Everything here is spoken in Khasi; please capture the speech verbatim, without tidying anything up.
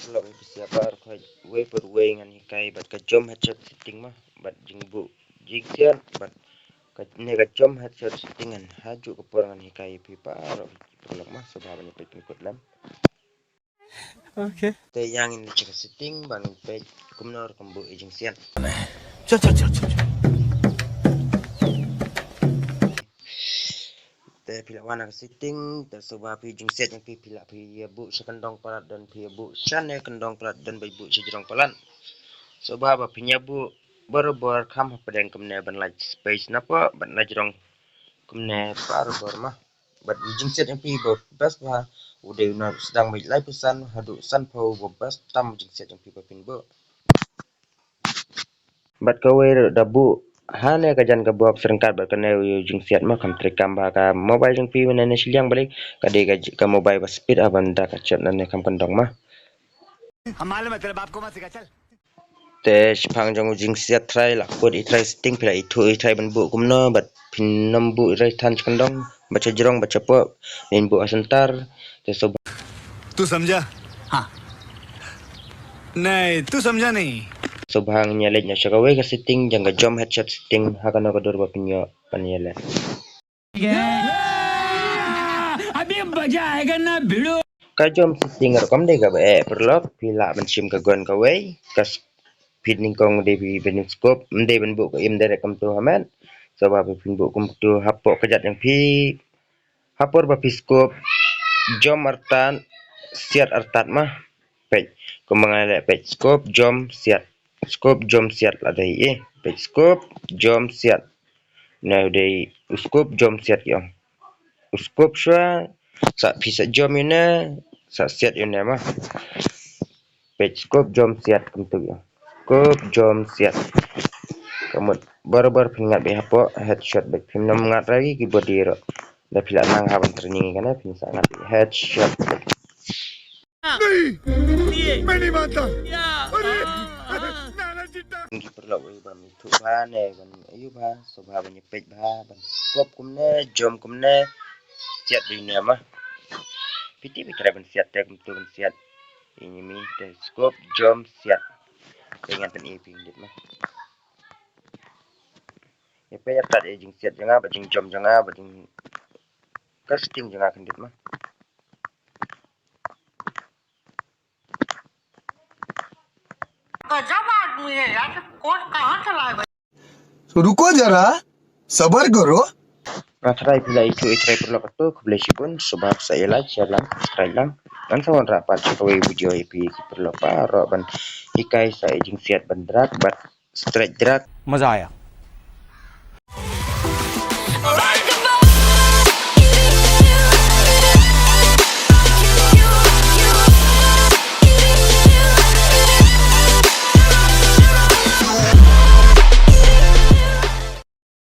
Paralok ngi phi sa baroh khoit, wei por wei ngan hikai bad ka jump headshot setting mo, bad jingbuh jingsiat, bad ka ne ka jump headshot setting. Ngan ha juh ka por ngan hikai ïa phi baroh paralok mo, sngewbha ban ïa peit pyn kut lem. Okay. Te ïa ngin leit sha ka setting ba ngin peit kumno ruh kam buh ïa jingsiat. Chal, chal, chal, chal, chal. Te phi la wan ha ka setting, te sngewbha phi jingsiat jong phi, phi la phi ïa buh sha kyndong palat don, phi ïa buh shane kyndong palat don, ba buh sha jrong palat. Sngewbha ba phin ïa buh barabor, kham hapdeng kumne ban lait space napoh, ban lait jrong kumne barabor mo. Bad jingsiat jong phi ba best ba u dei u na sdang ba laiphew san haduh sanphew, ba best tam jingsiat jong phi ba phin buh. Bad kawei ruh da buh hane ka jan ka box ryngkat bad kane u jingsiat mo, kham trei kam ba ka mobile jong phi mynne ne shiliang balik ka dei ka, ka mobile ba speed ha ban da ka shot nane kham kyndong mo. हम मालूम है तेरे बाप को मत सिखा, चल। Te shaphang jong u jingsiat trai la kut i trai setting, phi la ithuh i trai ban buh kumno bad phin nym buh i trai than sha kyndong bad sha jrong bad shapoh, ngin buh ha center. Te sngewbha तू समझा? हाँ। नहीं, तू समझा नहीं। Sngewbha ngin ïa leit noh sha kawei ka setting jong ka jump headshot setting ha kano ka dur ba phin ïoh ban ïa leh. अभी मजा आएगा ना भिड़ू। Ka jump setting ruh kam dei kaba eh paralok, phi lah ban shim ka gun kawei, ka s-, phi nyngkong dei phi ban scope, ym dei ban buh ka aim direct kumto ha met. Sngewbha phi phin buh kumto hapoh ka jait jong phi. Ha por ba phi scope, jump artat, siat artat mo. Peit, kumba nga leh, peit scope, jump, siat. Scope, jump, siat la dei, eh. Peit scope, jump, siat. Nai u dei u scope, jump, siat ki ong. U scope shuwa, sa phi sa jump ïa une, sa siat ïa une mo. Peit scope, jump, siat kumto ki ong. Scope, jump, siat. Ka mut barabor phin ngat beit hapoh, headshot beit, phim nym ngat ra ki body ruh. Da phi la nang ha ban training kane, phin sa ngat beit headshot beit. नहीं, मैं नहीं मानता। अरे, नाना चिट्टा। Ki paralok, wei ba mi thuh bha ne ban ïoh bha, sngewbha ban ïa peit bha, ban scope kumne, jump kumne, siat beit ne mo. Phi tip phi trai ban siat te kumto ban siat. Ini mi te scope, jump, siat. Te ngan pyni phi khyndiat mo. Ïa peit artat ïa jingsiat jong nga bad jingjump jong nga bad jing, ka setting jong nga khyndiat mo. गजब आदमी है यार, कोट कहाँ चला है भाई? तो रुको जरा, सबर करो। Nga tharai phi la ithuh i trai paralok katto, khublei shibun, sngewbha sa ïa like, share lang, subscribe lang. Ngan sa wanrah pat sha kawei video ïa phi ki paralok baroh ban hikai sa ïa jingsiat ban drag bad strike drag. मजा आया।